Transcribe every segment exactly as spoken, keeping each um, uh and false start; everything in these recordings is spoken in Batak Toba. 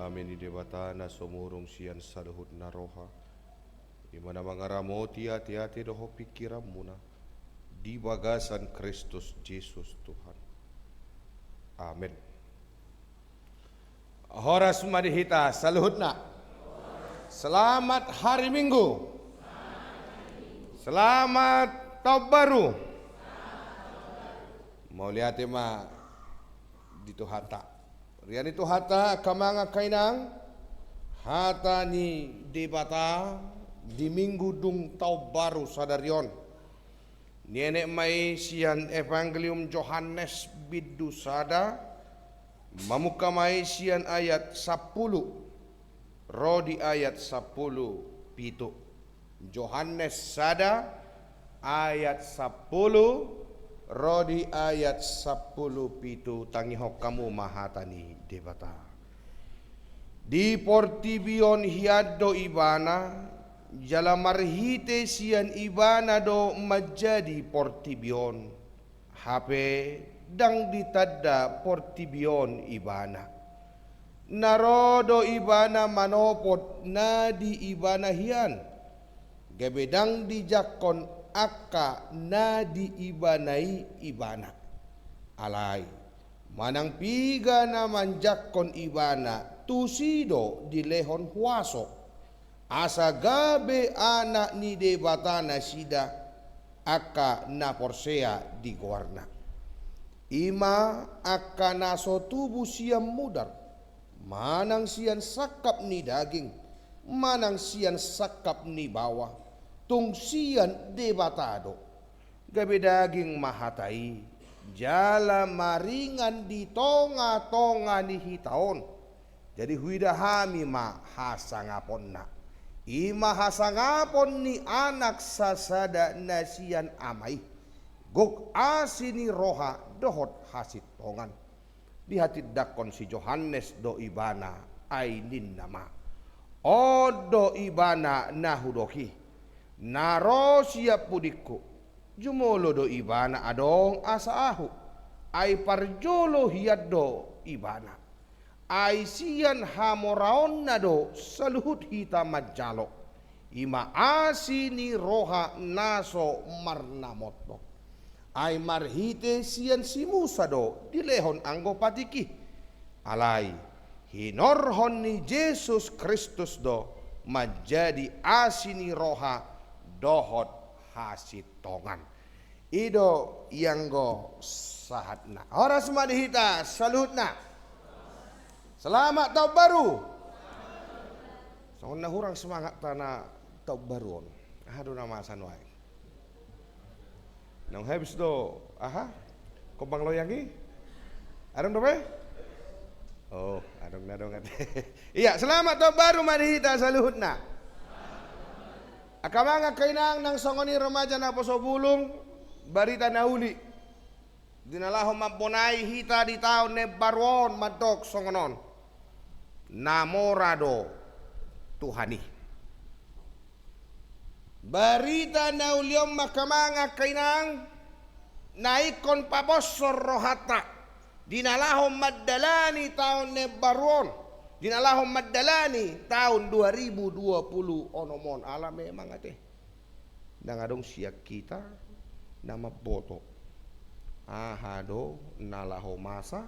Amen. Di Debata na sumurung sian saluhutna roha, i ma na mangaramoti ateate dohot pingkiranmuna di bagasan Kristus Jesus Tuhan. Amen. Horas ma di hita saluhutna. Selamat hari Minggu. Selamat Tahun Baru. Mauliate ma di Tuhanta. Rian ni Tuhanta, angka amang, angka inang, hata ni Debata di Minggu dung Tahun Baru sadari on. Dienet ma i sian Evangelium Johannes bindu sada, mamungka ma i sian ayat sampulu ro di ayat sampulu pitu. Johannes sada ayat sampulu ro di ayat sampulu pitu, tangihon hamu ma hata ni Debata. Di portibi on hian do Ibana, jala marhite sian Ibana do manjadi portibi on. Hape ndang ditanda portibi on Ibana. Na ro do Ibana manopot na di Ibana hian, gabe ndang dijangkon angka na di Ibana i Ibana. Alai manang piga na manjangkon Ibana, tusi do dilehon huaso, asa gabe anak ni Debata nasida, angka na porsea di goarna. I ma angka na so tubu sian mudar, manang sian sangkap ni daging, manang sian sangkap ni baoa, tung sian Debata do. Gabe daging ma hata i, jala maringan di tongatonga ni hita on. Jadi huida hami ma hasangaponna. I ma hasangapon ni Anak sasada na sian Ama i. Gok asi ni roha dohot hasintongan. Dihatindangkon si Johannes do Ibana, ai ninna ma: On do Ibana na hudok i, na ro sian pudingku. Jumolo do Ibana adong asa ahu, ai parjolo hian do Ibana. Ai sian hamoraonna do saluhut hita manjalo, i ma asi ni roha na so marnamontok. Ai marhite sian si Musa do dilehon anggo patik i. Alai hinorhon ni Jesus Kristus do manjadi asi ni roha dohot hasintongan. I do i anggo sahatna. Horas ma di hita saluhutna. Selamat Tahun Baru. Songon na hurang semangatta na Tahun Baru on. Aha do na masa nuaeng? Naung habis do, aha? Kombang loyang i? Adong dope? Oh, adong na dong ate. Iya, selamat Tahun Baru ma di hita saluhutna. Angka amang, angka inang, nang songon i remaja naposo bulung, barita na uli. Di na laho mambonai hita di taon na imbaru on mandok songon on: Na mora do Tuhan i. Barita na uli on ma, angka amang, angka inang, na ingkon paboshon rohanta di na laho mandalani taon na imbaru on, di na laho mandalani taon dua ribu dua puluh onom on. Ala memang ate, ndang adong sian hita na mamboto aha do na laho masa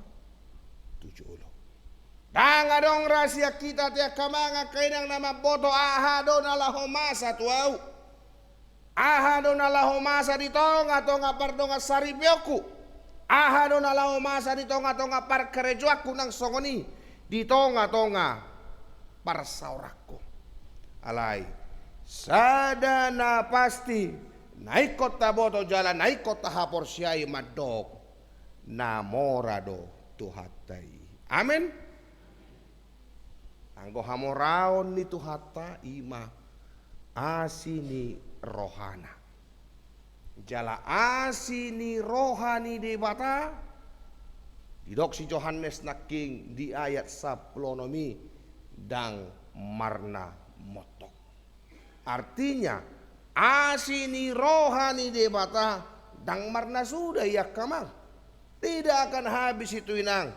tu jolo. Ndang adong ra sian hita ate, angka amang, angka inang, na mamboto aha do na laho masa tu ahu. Aha do na laho masa di tongatonga pardongansaripeonku. Aha do na laho masa di tongatonga parkarejoanku, nang songon i di tongatonga parsaoranku. Alai sada na pasti, na ingkon taboto jala na ingkon tahaporseai mandok: Na mora do Tuhanta i. Amen. Anggo hamoraon ni Tuhanta i ma asi ni rohana. Jala asi ni roha ni Debata, didok si Johannes nangkin di ayat sampulu onom i, ndang marnamontok. Artinya, asi ni roha ni Debata ndang marnasuda i, angka amang. Tidak akan habis itu, inang.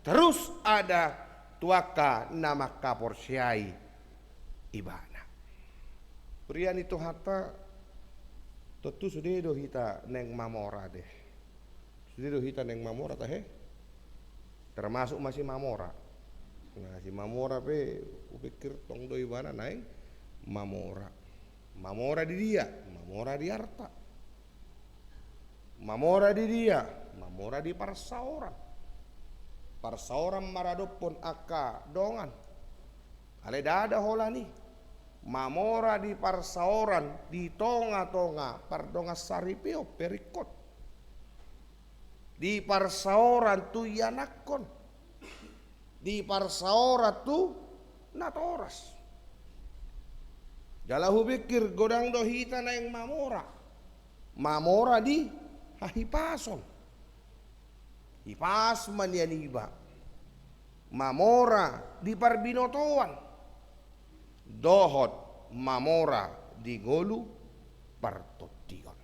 Terus ada tu angka na mangkaporseai ibana. Huria ni Tuhanta, tontu sude do hita naeng mamora, ate. Sude do hita naeng mamora, tahe? Termasuk ma si Mamora. Nah, si Mamora pe hupikir tong do ibana naeng mamora. Mamora di dia? Mamora di arta. Mamora di dia? Mamora di parsaoran. Parsaoran maradophon angka dongan. Alai ndada holan i. Mamora di parsaoran, di tonga-tonga pardongansaripeon pe ringkot. Di parsaoran tu ianakhon. Di parsaoran tu natoras. Jala hupikir godang do hita naeng mamora. Mamora di hahipason. Hipas ma nian iba. Mamora di parbinotoan. Dohot mamora di ngolu partondion.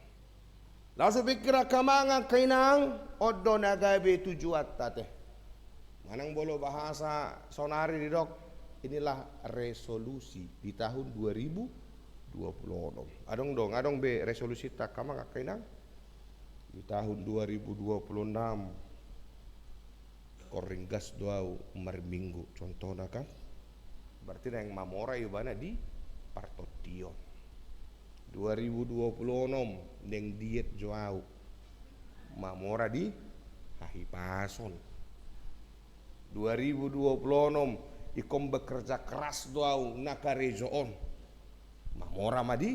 Laos hupikir angka amang, angka inang, on do na gabe tujuanta, ate. Manang molo bahasa sonari didok, inilah resolusi di tahun dua ribu dua puluh enam. Adong do, adong be resolusinta angka amang, angka inang? Di tahun dua ribu dua puluh enam, ingkon ringgas do au marminggu, contohna kan. Berarti naeng mamora ibana di partondion. Dua ribu dua puluh enam, naeng diet jo au. Mamora di hahipason. Dua ribu dua puluh enam, ingkon bekerja keras do au na karejo on. Mamora ma di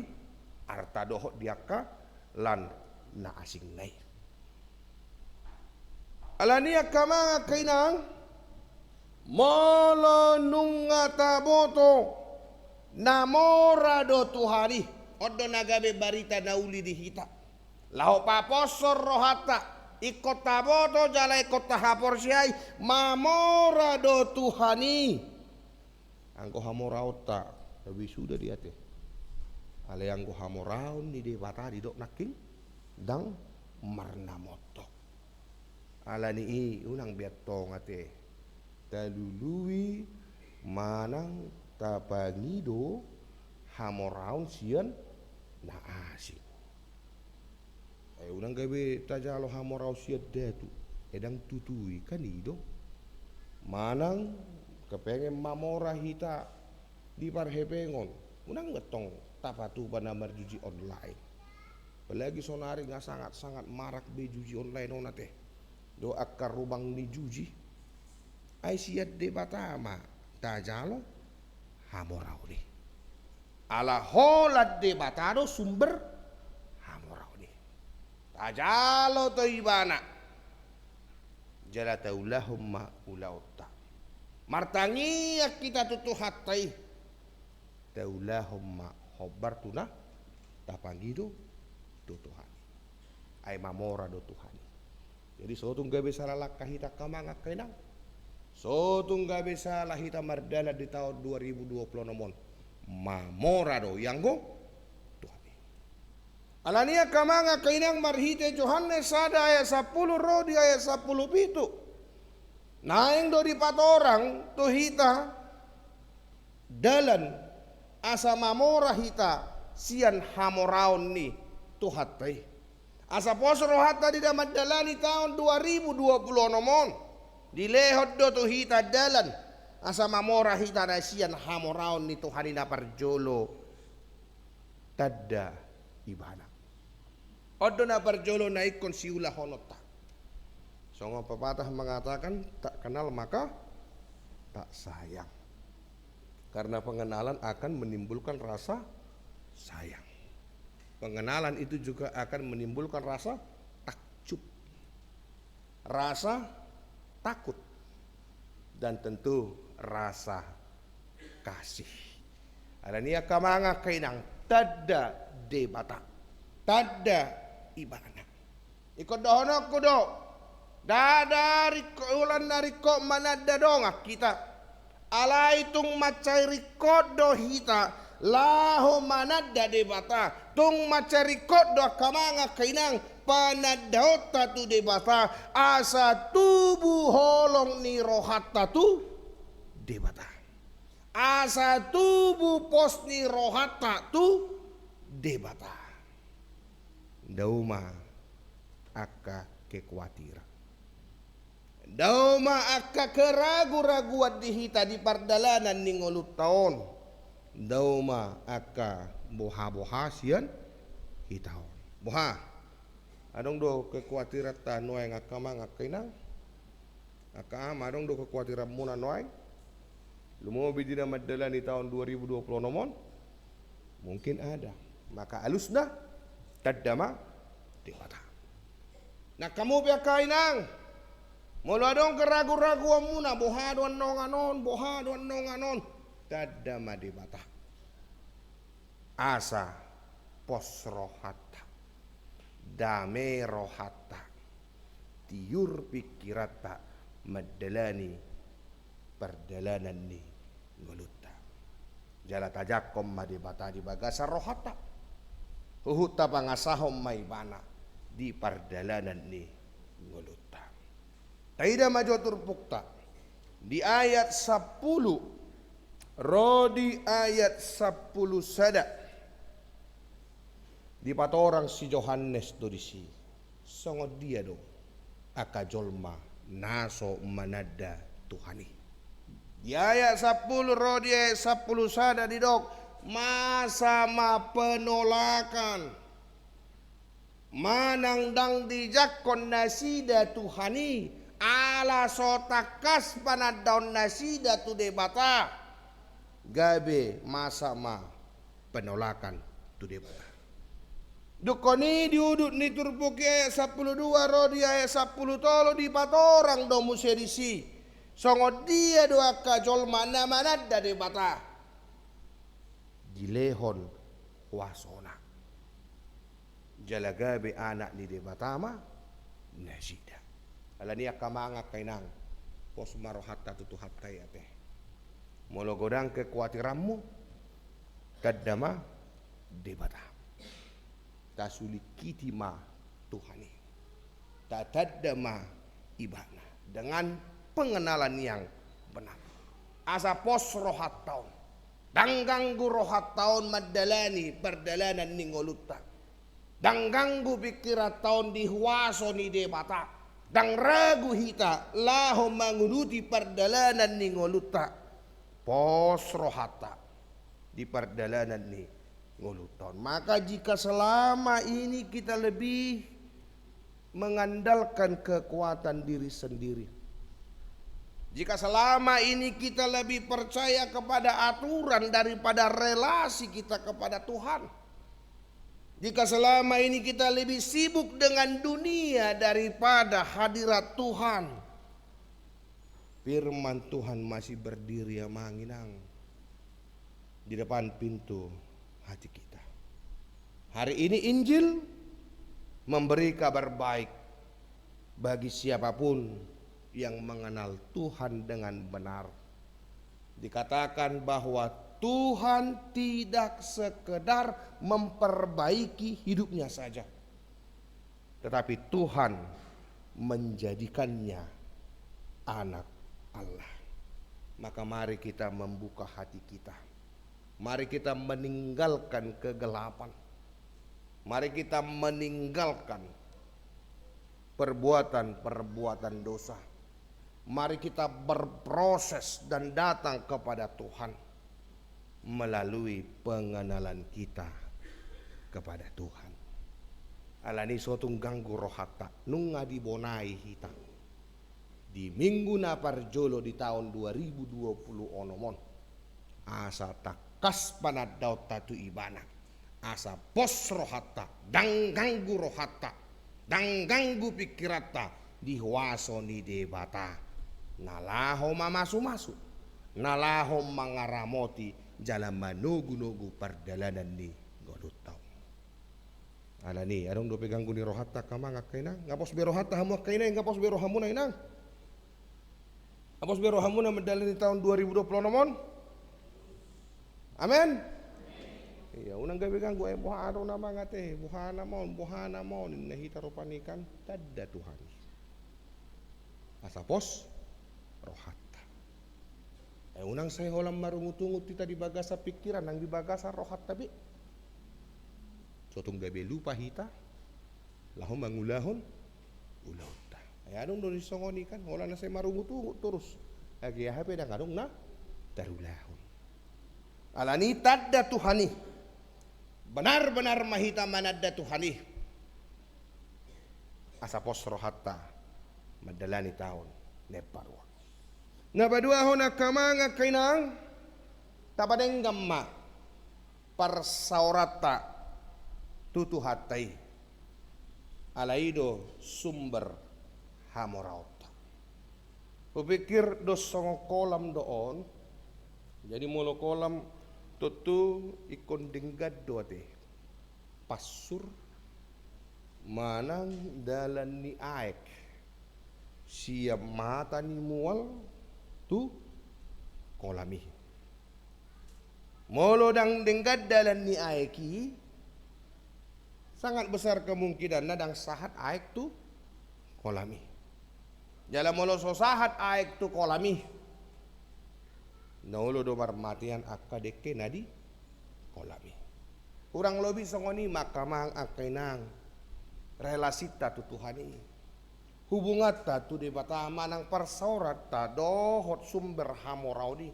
arta dohot di angka lan na asing na i. Alani i angka amang, angka inang, molo nunga taboto na mora do Tuhan i, on do na gabe barita na uli di hita. Laho paposhon rohanta, ingkon taboto jala ingkon tahaporseai, mamora do Tuhan i. Anggo hamoraonta, na wisuda do i, ate. Alai anggo hamoraon ni Debata didok nangkin ndang marnamontok. Alani i unang be antong, ate, talului manang tapangido hamoraon sian na asing. Ai unang gabe tajalo hamoraon sian datu, ai ndang tutui, kan i do. Manang kepengen mamora hita di parhepengon, unang be antong tapatupa na marjuji online. Apalagi sonari nga sangat-sangat marak be juji online on, ate. Do angka rubang ni juji. Ai sian Debata ma tajalo hamoraon i. Ala holan Debata do sumber hamoraon i. Tajalo tu ibana. Jala taulahon ma ulaonta. Martangiang hita tu Tuhanta i. Taulahon ma hombar tu na tapangido tu Tuhan i. Ai mamora do Tuhan i. Jadi so tung gabe sala langka hita angka amang, angka inang. So tung gabe sala hita mardalan di taon dua ribu dua puluh enam on. Mamora do ianggo Tuhan i. Alani i angka amang, angka inang, marhite Johannes sada ayat sampulu ro di ayat sampulu pitu. Naeng do dipatorang tu hita dalan asa mamora hita sian hamoraon ni Tuhanta i. Asa pos rohanta di na mandalani taon dua ribu dua puluh onom on, dilehon do tu hita dalan asa mamora hita na sian hamoraon ni Tuhan i. Na parjolo, tanda ibana. On do na parjolo na ingkon siulahononta. Songon pepatah mengatakan, tak kenal maka tak sayang. Karena pengenalan akan menimbulkan rasa sayang. Pengenalan itu juga akan menimbulkan rasa takjub, rasa takut, dan tentu rasa kasih. Alani i angka amang, angka inang, tanda Debata, tanda ibana. Ingkon dohononku do, ndada ringkot, holan na ringkot mananda dongan hita. Alai tung mansai ringkot do hita laho mananda Debata. Tung mansai ringkot do angka amang, angka inang, panandaonta tu Debata, asa tubu holong ni rohanta tu Debata. Asa tubu pos ni rohanta tu Debata. Dao ma angka kekuatiran. Dao ma angka keragu-raguan di hita di pardalanan ni ngolunta on. Dao ma angka boha-boha sian hita on. Boha? Adong do kekuatiranta nuaeng angka amang, angka inang? Angka ama, adong do kekuatiranmuna nuaeng? Lumobi di na mandalani taon dua ribu dua puluh onom on? Mungkin ada. Maka alusna, tanda ma Debata. Nang hamu pe angka inang, molo adong keragu-raguanmuna, boha do annon on, boha do annon on, tanda ma Debata. Asa pos rohanta, dame rohanta, tiur pingkiranta mandalani pardalanan ni ngolunta. Jala tajangkon ma Debata di bagasan rohanta. Huhut tapangasahon ma Ibana di pardalanan ni ngolunta. Taida ma jo turpukta di ayat sampulu ro di ayat sampulu sada. Dipatorang si Johannes do disi, songon dia do angka jolma na so mananda Tuhan i. Di ayat sampulu ro di ayat sampulu sada didok, masa ma penolakan manang ndang dijangkon nasida Tuhan i, ala so tangkas panandaon nasida tu Debata, gabe masa ma penolakan tu Debata. Dungkon i di udut ni turpuk i ayat sampulu dua ro di ayat sampulu tolu dipatorang do muse disi, songon dia do angka jolma na mananda Debata dilehon huasona. Jala gabe anak ni Debata ma nasida. Alani i angka amang, angka inang, pos ma rohanta tu Tuhanta i ate. Molo godang kekuatiranmu, tanda ma Debata. Tasulingkiti ma Tuhan i. Tatanda ma Ibana dengan pengenalan yang benar. Asa pos rohanta on. Ndang ganggu rohanta on mandalani pardalanan ni ngolunta. Ndang ganggu pingkiranta on di huaso ni Debata. Ndang ragu hita laho manguduti pardalanan ni ngolunta. Pos rohanta di pardalanan ni ngolunta on. Maka jika selama ini kita lebih mengandalkan kekuatan diri sendiri, jika selama ini kita lebih percaya kepada aturan daripada relasi kita kepada Tuhan, jika selama ini kita lebih sibuk dengan dunia daripada hadirat Tuhan, firman Tuhan masih berdiri, amang inang, di depan pintu hati kita. Hari ini Injil memberi kabar baik bagi siapapun yang mengenal Tuhan dengan benar. Dikatakan bahwa Tuhan tidak sekedar memperbaiki hidupnya saja, tetapi Tuhan menjadikannya anak Allah. Maka mari kita membuka hati kita. Mari kita meninggalkan kegelapan. Mari kita meninggalkan perbuatan-perbuatan dosa. Mari kita berproses dan datang kepada Tuhan melalui pengenalan kita kepada Tuhan. Alani i so tung ganggu rohanta, nunga dibonai hita di minggu na parjolo di taon dua ribu dua puluh onom on. Asa tangkas panandaonta tu Ibana. Asa pos rohanta, ndang ganggu rohanta, ndang ganggu pingkiranta di huaso ni Debata, na laho mamasu-masu, na laho mangaramoti jala manogu-nogu pardalanan ni ngolunta on. Alani i, adong dope ganggu ni rohanta angka amang, angka inang? Nga pos be rohanta hamu angka inang, nga pos be rohamuna inang? Nga pos be rohamuna mandalani taon dua ribu dua puluh onom on? Amen. Ia, unang gabe ganggu, eh, boha do nama nga ate, boha nama on, boha nama on, ninna hita rupani kan, tanda Tuhan i. Asa pos rohanta. Unang sai holan marungut-ungut hita di bagasan pingkiran nang di bagasan rohanta be. Sotung gabe lupa hita laho mangulahon ulaonta. Ai adong do ni songon i kan, holan na sai marungut-ungut torus. Age aha pe ndang adong na tarulahon. Alani i tanda Tuhan i. Benar-benar ma hita mananda Tuhan i. Asa pos rohanta mandalani taon na imbaru on. Na paduahon angka amang angka inang, tapadenggan ma parsaoranta tu Tuhanta i. Alai i do sumber hamoraonta. Hupikir do songon kolam do on. Jadi molo kolam tontu ingkon denggan do ate. Passur manang dalan ni aek sian mata ni mual tu kolam i. Molo ndang denggan dalan ni aek i, sangat besar kemungkinanna ndang sahat aek tu kolam i. Jala molo so sahat aek tu kolam i, na olo do marmatean angka dengke na di kolam i. Kurang lobi songon i ma angka amang angka inang relasinta tu Tuhan i. Hubunganta tu Debata manang parsaoranta dohot sumber hamoraon i,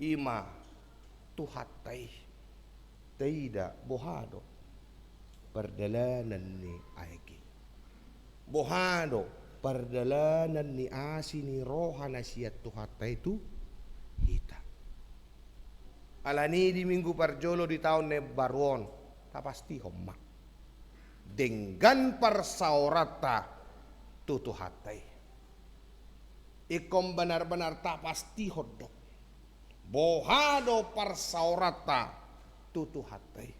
i ma Tuhanta i. Taida boha do pardalanan ni aek i. Boha do pardalanan ni asi ni roha na sian Tuhanta i tu hita. Alani i di minggu parjolo di taon na imbaru on, tapastihon ma. Denggan parsaoranta tu Tuhanta i. Ingkon benar-benar tapastihon do. Boha do parsaoranta tu Tuhanta i.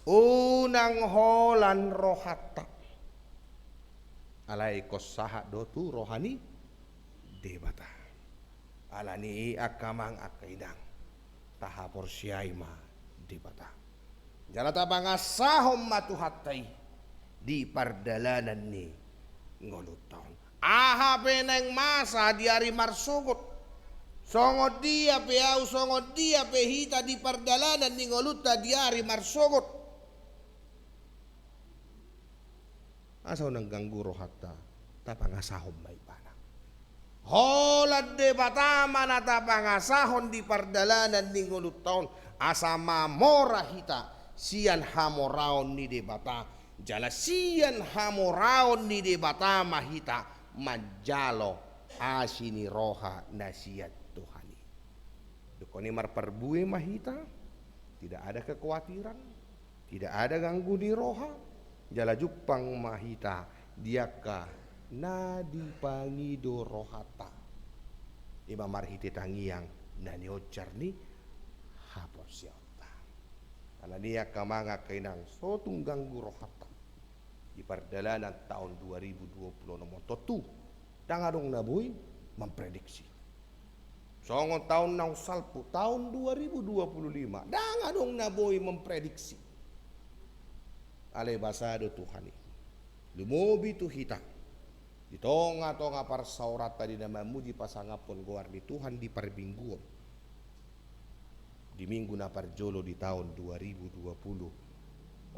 Unang holan rohanta. Alai ingkon sahat do tu roha ni Debata. Alani i angka amang angka inang, tahaporseai ma Debata. Jala tapangasahon ma Tuhanta i di pardalanan ni ngolunta on. Aha pe naeng masa di ari marsogot, songon dia pe ahu, songon dia pe hita di pardalanan ni ngolunta di ari marsogot, asa unang ganggu rohanta, tapangasahon ma Ibana. Holan Debata ma na tapangasahon di pardalanan ni ngolunta on, asa mamora hita sian hamoraon ni Debata, jala sian hamoraon ni Debata ma hita manjalo asi ni roha na sian Tuhan i. Dung i marparbue ma hita, tidak ada kekhawatiran, tidak ada ganggu ni roha, jala jumpang ma hita di angka na dipangido rohanta. I ma marhite tangiang na nionjar ni haporseaonta. Alani i angka amang angka inang, so tung ganggu rohanta di pardalanan taon dua ribu dua puluh enam on, tontu ndang adong na boi memprediksi. Songon taon naung salpu, taon dua ribu dua puluh lima, ndang adong na boi memprediksi. Alai basa do Tuhan i. Lumobi tu hita di tonga-tonga parsaoranta di na mamuji pasangaphon goar ni Tuhan di parmingguon, di minggu na parjolo di taon dua ribu dua puluh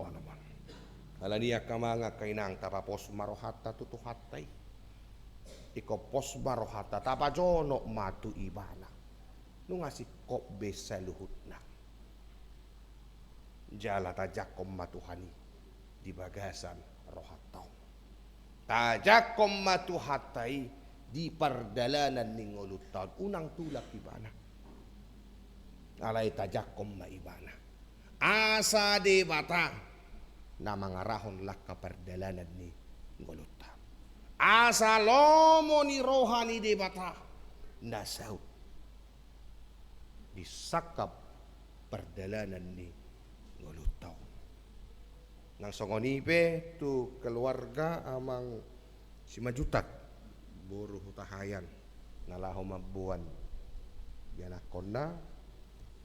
onom on. Alani i angka amang angka inang, tapapos ma rohanta tu Tuhanta i. Ingkon pos ma rohanta, tapajonok ma tu Ibana. Nunga singkop be saluhutna. Jala tajangkon ma Tuhan i di bagasan rohanta on. Tajangkon ma Tuhanta i di pardalanan ni ngolunta on, unang tulak Ibana. Alai tajangkon ma Ibana. Asa Debata na mangarahon langka pardalanan ni ngolunta. Asa lomo ni roha ni Debata na saut di sangkap pardalanan ni ngolunta on. Nang songon i pe tu keluarga amang Simanjuntak, boru Hutahaean, na laho mamboan ianakhonna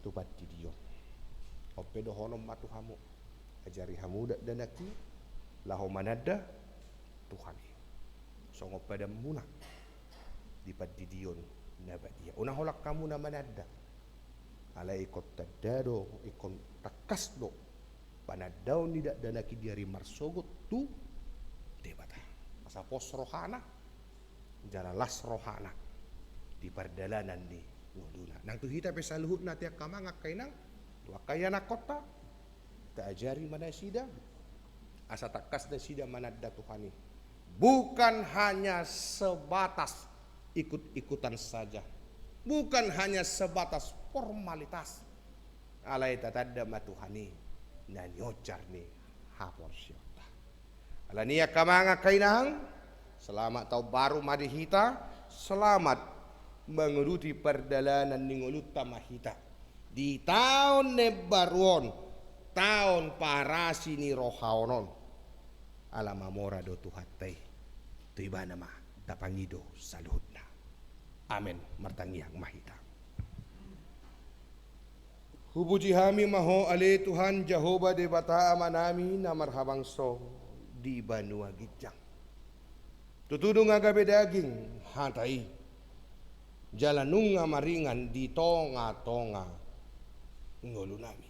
tu pandidion. On pe dohonon ma tu hamu, ajari hamu dakdanak i laho mananda Tuhan i. Songon padanmuna di pandidion na badia. Unang holan hamu na mananda. Alai ingkon tanda do, ingkon tangkas do panandaon ni dakdanak i di ari marsogot tu Debata. Asa pos rohana, jala las rohana di pardalanan ni ngoluna. Nang tu hita pe saluhutna, ate angka amang, angka inang, tu angka ianakhonta, taajari ma nasida, asa tangkas nasida mananda Tuhan i. Bukan hanya sebatas ikut-ikutan saja. Bukan hanya sebatas formalitas. Alai tatanda ma Tuhan i na nionjar ni haporseaonta. Alani i angka amang, angka inang, selamat taon baru ma di hita, selamat manguduti pardalanan ni ngolunta ma hita di taon na imbaru on, taon parasi ni roha on. Ala mamora do Tuhanta i, tu Ibana ma tapangido saluhutna. Amen. Martangiang ma hita. Hupuji hami ma Ho ale Tuhan Jahowa Debata Amanami na marhabangso di banua ginjang. Tutu nunga gabe daging hata i, jala nunga maringan di tonga-tonga ngolunami.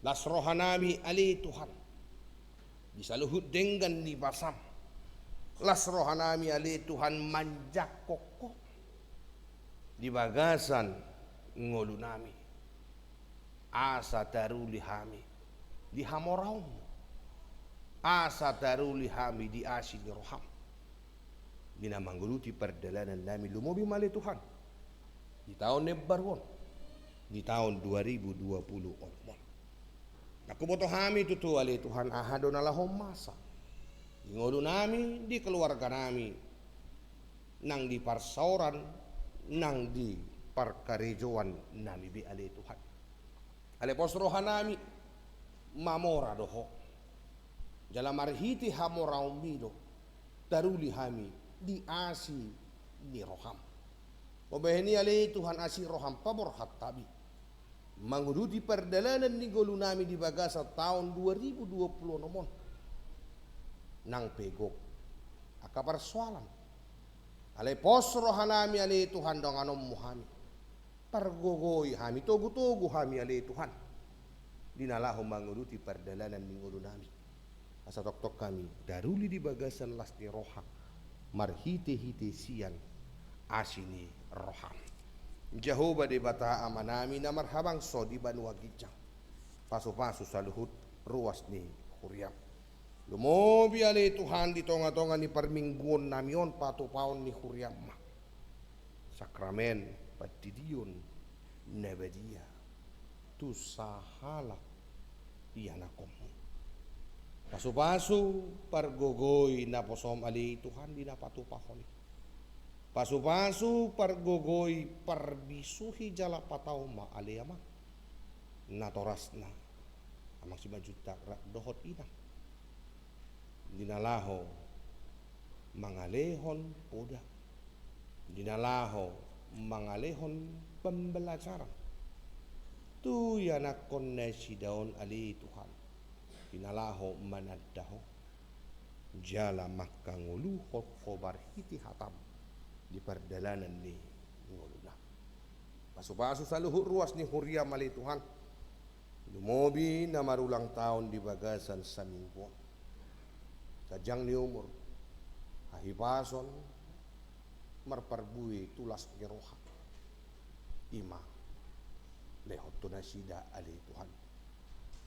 Las rohanami ale Tuhan di saluhut denggan ni basam. Las rohanami ale Tuhan manjangkon Ho di bagasan ngolunami, asa taruli hami di hamoraonmu, asa taruli hami di asi ni roham, di na manguduti pardalanannami, lumobi ma ale Tuhan di taon na imbaru on, di taon dua ribu dua puluh on. Nang huboto hami tutu ale Tuhan aha do na laho masa di ngolunami, di keluarganami, nang di parsaoran, nang di parkarejoannami be ale Tuhan. Alai pos rohanami, mamora do Ho. Jala marhite hamoraonmi do taruli hami di asi ni roham. Mambahen i ale Tuhan asi roham paborhat hami manguduti pardalanan ni ngolunami di bagasan taon dua ribu dua puluh onom on. Nang pe gok angka parsoalan, alai pos rohanami ale Tuhan donganonmu hami. Pargogoi hami, togutogu hami ale Tuhan, di na laho manguduti pardalanan ni ngolunami. Asa tongtong hami taruli di bagasan las ni roha marhitehite sian asi ni roham. Jahowa Debata Amanami na marhabangso di banua ginjang, pasupasu saluhut ruas ni huriam. Lumobi ale Tuhan di tongatonga ni parmingguonnami on patupaon ni huriam ma sakramen pandidion na badia tu sahalak ianakhonmu. Pasupasu pargogoi naposom ale Tuhan di na patupahon i. Pasupasu pargogoi parbisuhi jala patau ma ale Amang natorasna Amang Simanjuntak rap dohot Inang di na laho mangalehon poda, di na laho mangalehon pembelajaran tu ianakhon nasida on ale Tuhan, di na laho mananda Ho jala manghangoluhon Ho marhite hatam di pardalanan ni ngoluna. Pasupasu saluhut ruas ni huriam ale Tuhan, lumobi na marulang taon di bagasan saminggu on. Ganjang ni umur, hahipason, marparbue tu las ni roha, i ma lehon tu nasida ale Tuhan.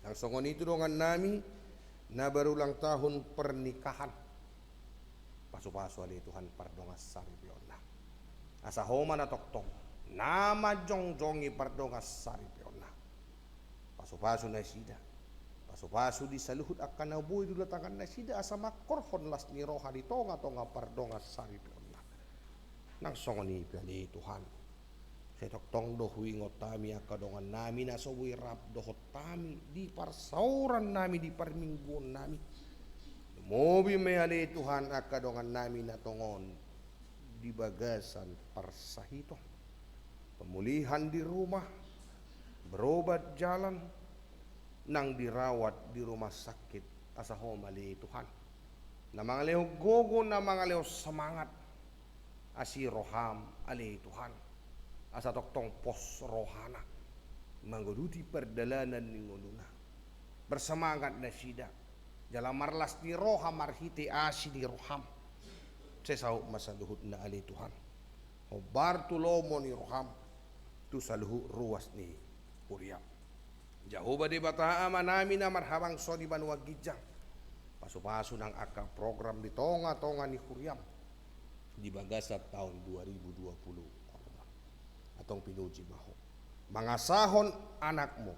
Nang songon i tu dongannami na marulang tahun pernikahan, pasupasu ale Tuhan pardongansaripeonna, asa Ho ma na tongtong na manjongjongi pardongansaripeonna. Pasupasu nasida, pasupasu di saluhut angka na boi diula tangannasida asa mangkorhon las ni roha di tongatonga pardongansaripeonna. Nang songon i pe ale Tuhan, sai tongtong do huingot hami angka dongannami na so boi rap dohot hami di parsaorannami di parmingguonnami. Lumobi ma i ale Tuhan angka dongannami na tongon di bagasan parsahiton, pemulihan di rumah, berobat jalan, nang dirawat di rumah sakit, asa Ho ma ale Tuhan na mangalehon gogo, na mangalehon semangat, Asi roham ale Tuhan, asa tongtong pos rohana manguduti pardalanan ni ngoluna. Bersemangat nasida jala marlas ni roha marhite asi ni roham. Sai saut ma saluhutna ale Tuhan. Hombar tu lomo ni roham tu saluhut ruas ni huriam. Jahowa Debata Amanami na marhabangsa di banua ginjang, pasupasu nang angka program di tongatonga ni huriam di bagasan taon dua ribu dua puluh. Antong pinuji ma Ho mangasahon Anakmu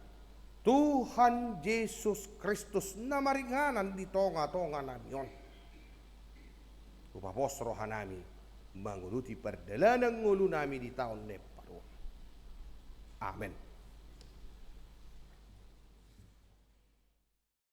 Tuhan Jesus Kristus na maringanan di tongatonganami on. Hupapos rohanami manguduti pardalanan ngolunami di taon na imbaru on. Amen.